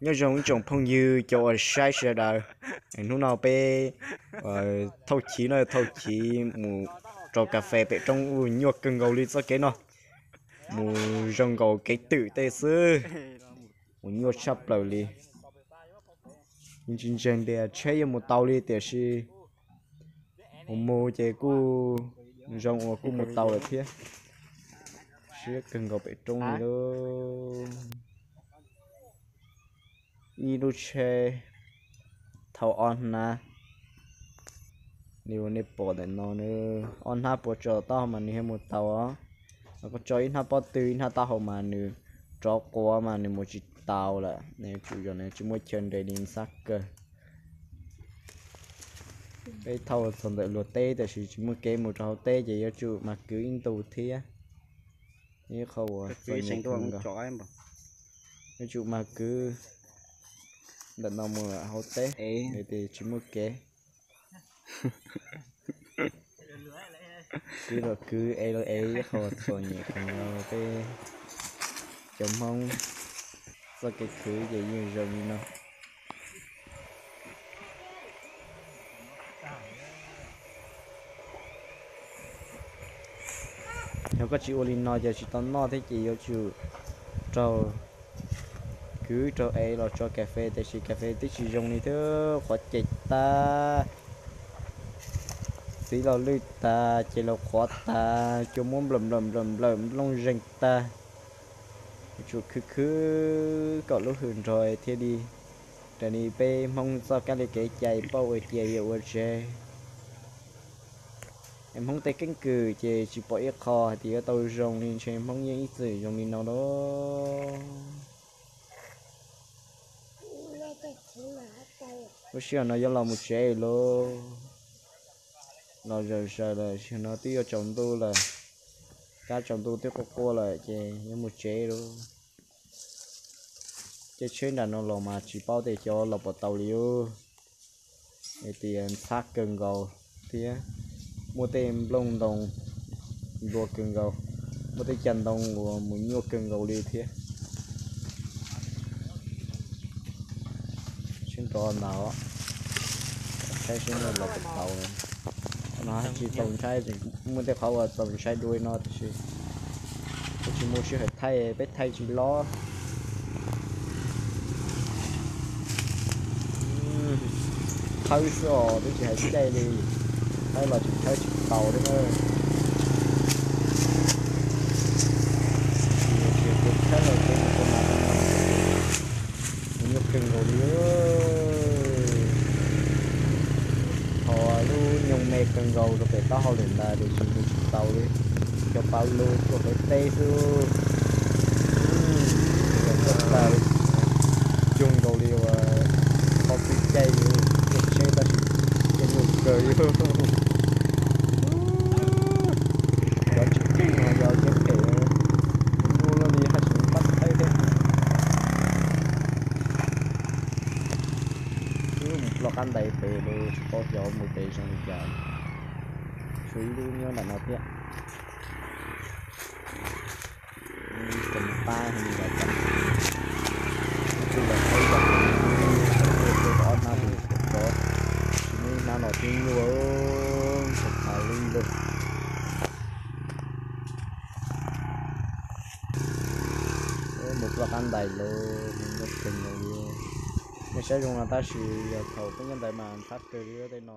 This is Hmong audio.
Nyob zoo ib tsoom phooj ywg cov uas saib sawv daws, hnub no peb thauj chiv no, thauj chiv mus rau kas fes pem roob, nyuaj kawg nkaus li txoj kev no, mus zoo nkaus kev twm tej xwb, mus nyuaj tshaj plaws li. Ntseeg ntseeg tias tsheb yuav mus tau li tiam sis mus mus ces kuj zoo uas kuj mus tau lawm thiab. Siab kawg nkaus pem roob li lauj. Ib lub tsheb thauj ob hnab li uas nej pom ntawm no, ob hnab puas tso taub hau mas nws thiaj mus tau os. Koj tso ib hnab pob tw ib hnab taub hau mas nws rov quav mas nws mus tsis tau lawm, nws yuav tsum yog nws tsis muaj chaw nres li ntxhab kawg. Peb thauj txog ntawm luag teb tiam sis tsis muaj kev mus rau hauv teb ces yuav tsum mas kwv ib ntus thiab. Ib qho uas txom nyem kawg nkaus, yuav tsum mas kwv ntawm no mus hauv teb, tias tsis muaj kev. Kwv los kwv, ev los ev, ib qho txom nyem kawg nkaus peb cov Hmoob txoj kev khwv ces yeej zoo li no. Yog koj tsis ua li no ces tsis tau noj thiab ces yuav tsum raug kwv raug ev los tso kas fes, tiam sis kas fes twb tsis zoo li thiab, qhuav cem tag, txiv los lwj tas, ces los qhuav tas, cua muab nplawm nplawm nplawm nplawm nplooj zeeg tag. Yuav tsum khwv khwv kom lub hws nrog thiaj li raws li peb Hmoob txoj kab li kev cai paub ua cia yuav ua tsev. Es Hmoob tej keeb kwm ces tsis pom ib qho hais tias yuav tau zoo li, ntshe Hmoob yeej ib txwm zoo li no lauj. Lub sij hawm no yuav los mus tsev lauj. Los zaws zaws lawm, sij hawm no twb yuav tsaus ntuj lawm, kab tsaus ntuj twb quaj quaj lawm ces yuav mus tsev lauj. Caij tsheb nram no los mas tsis paub tias xyov los puas tau li os. Es tias ntxhab kawg nkaus thiab, muaj tej nplooj ntoo nplua kawg nkaus, muaj tej cag ntoo uas mus nyuaj kawg nkaus li thiab. Sib nrov ntawd, saib seb nws los puas tau. No tsis txaus ntshai, muaj tej qhov uas txaus ntshai dua no tiam sis peb tsis muaj sij hawm thaij, peb thaij tsis lob. Thawb xwb os, twb tsis hais caij li, thawb los tsis thawb tsis tau thiab na. Tsis yog tias kev thawb los kev mus ua mas, mus nyuaj kawg nkaus li. Qhov lub nyoog me kawg nkaus rau pem taub hau lawm ntag, tiam sis mus tsis tau li. Cov pab lug tuaj qhov teb xwb. Cog tas li, cug nkaus li uas qhov twb caij li, caij tsheb tab sis caij nyuaj kawg li. Cov tsis keej no yog caij phem, muaj luaj li haj tseem pab thaib thiab. Wb mus ploj qab ntais pem los tsis paub xyov mus pem zoo li cas. Tshuav ib lub nyob nram no thiab. Tseem pab li los tau, ib tug los tau ib co, ib tug tau ob hnab tus tsov, tsis muaj ib hnab no twb nyuaj, txaus tas li lawm. Mus ploj qab ntais los nyuaj kawg nkaus li. Nej saib zoo no tab sis yog thaum peb nyob ntawd mas ntxhab kawg li tej no.